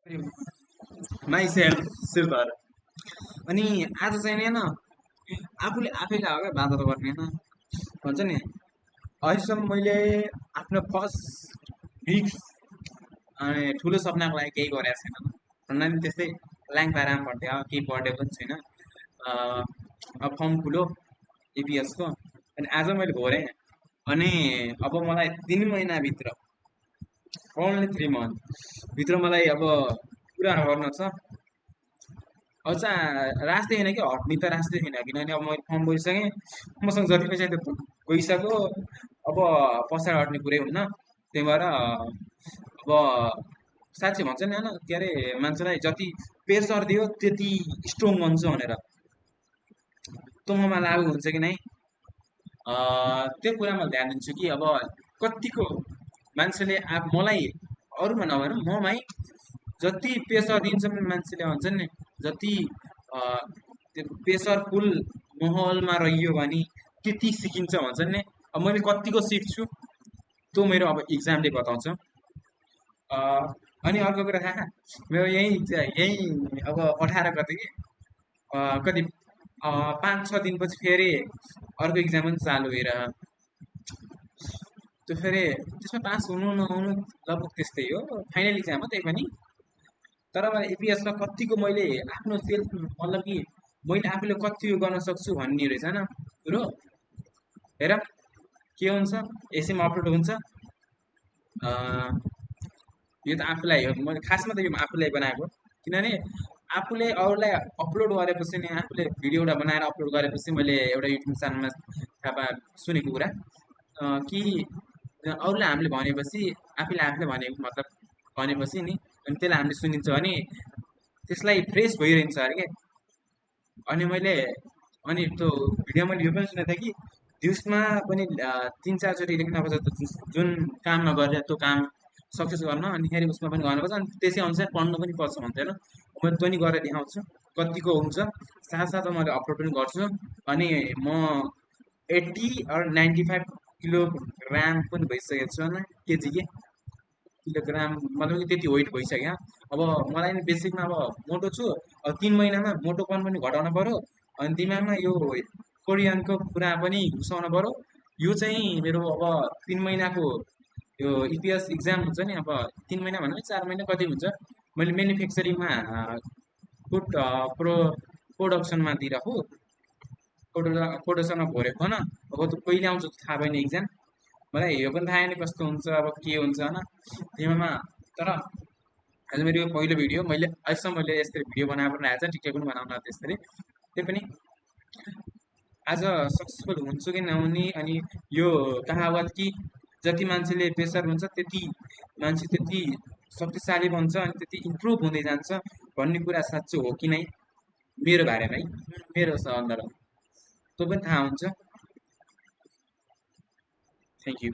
My self silver. अनि आज चाहिँ नि होइन आफूले आफैलाई हो क्या बाधा त गर्ने होइन भन्छ नि। अहिलेसम्म मैले आफ्नो फर्स्ट ड्रिम्स अनि ठुलो सपनाको लागि केही गरेको छैन भन्दा नि त्यस्तै ल्याङपारामा पढ्थेँ अब केही पढेको पनि छैन। अब फर्म खुलो एपिएसको अनि आज मैले भरेँ। अनि अब मलाई 3 महिनाभित्र ओन्ली 3 मन्थ भित्र मलाई अब पुरा गर्न छ। अब चाहिँ राख्दै छैन कि हट्ने त राख्दै छैन किनभने अब मैले फर्म भरिसकेँ मसँग जति पैसा त्यो गइसक्यो। अब पछाडि हट्ने कुरै हुन्न त्यही भएर अब साँच्चै भन्छ नि होइन के अरे मान्छेलाई जति प्रेसर दियो त्यति स्ट्रङ बन्छ भनेर त्यो ममा लागु हुन्छ कि नै त्यो कुरामा ध्यान दिन्छु कि अब कतिको मान्छेले मलाई अरूमा नभएर ममै जति प्रेसर दिन्छ भने मान्छेले भन्छ नि जति अ, त्यो प्रेसरफुल माहौलमा रहियो भने त्यति सिकिन्छ भन्छ नि। अब मैले कतिको सिक्छु त्यो मेरो अब इक्जामले बताउँछ। अ, अनि अर्को कुरा थाहा मेरो यही अब 18 गते कि कति 5-6 दिनपछि फेरि अर्को इक्जाम पनि चालु भइरह। त्यो फेरि त्यसमा पास हुनु नहुनु लगभग त्यस्तै हो फाइनल इक्जाम हो त्यही पनि। तर मलाई एपिएसमा कतिको मैले आफ्नो सेल्फ मतलब कि मैले आफूले कति यो गर्न सक्छु भन्ने रहेछ होइन कुरो। हेर के हुन्छ यसैमा अपलोड हुन्छ। यो त आफूलाई हो मैले खासमा त यो आफूलाई बनाएको किनभने आफूले अरूलाई अपलोड गरेपछि नि आफूले भिडियो एउटा बनाएर अपलोड गरेपछि मैले एउटा युट्युब च्यानलमा थाहा सुनेको कुरा कि अरूलाई हामीले भनेपछि आफूले भनेको मतलब भनेपछि नि अनि त्यसलाई हामीले सुनिन्छ भने त्यसलाई फ्रेस भइरहन्छ अरे के। अनि मैले अनि त्यो भिडियो मैले यो पनि सुनेको थिएँ कि दिउँसमा पनि 3-4 चोटि लेख्न पर्छ जुन काम नगरेर त्यो काम सक्सेस गर्न अनि फेरि उसमा पनि गर्नुपर्छ अनि त्यसै अनुसार पढ्नु पनि पर्छ भन्छ होइन। मैले त्यो नि गरेर देखाउँछु कतिको हुन्छ साथसाथमा मैले अपलोड पनि गर्छु। अनि म 80 अर 95 किलोग्राम पनि भइसकेको छु होइन केजी के किलोग्राम मतलब कि त्यति वेट भइसक्यो। अब मलाई नि बेसिकमा अब मोटो छु अब 3 महिनामा मोटोपन पनि घटाउनु पर्यो अनि दिमागमा यो कोरियनको कुरा पनि घुसाउनु पर्यो। यो चाहिँ मेरो अब 3 महिनाको यो इपिएस इक्जाम हुन्छ नि अब 3 महिना भन्दा 4 महिना कति हुन्छ मैले म्यानुफ्याक्चरिङमा फुड प्रोडक्सनमा दिइरहेको प्रोडक्सनमा भरेको होइन। अब त्यो कहिले आउँछ थाहा भएन इक्जाम मलाई यो पनि थाहा छैन कस्तो हुन्छ अब के हुन्छ होइन तिमीमा। तर आज मेरो यो पहिलो भिडियो मैले अहिलेसम्म मैले यसरी भिडियो बनाएर पनि आएको छ टिकटक पनि बनाउन त्यसरी त्यही पनि आज सक्सेसफुल हुन्छु कि नहुने। अनि यो कहावत कि जति मान्छेले प्रेसर हुन्छ त्यति मान्छे त्यति शक्तिशाली बन्छ अनि त्यति इम्प्रुभ हुँदै जान्छ भन्ने कुरा साँच्चै हो कि नै मेरो बारेमा है मेरो सन्दर्भ त्यो पनि थाहा हुन्छ। Thank you.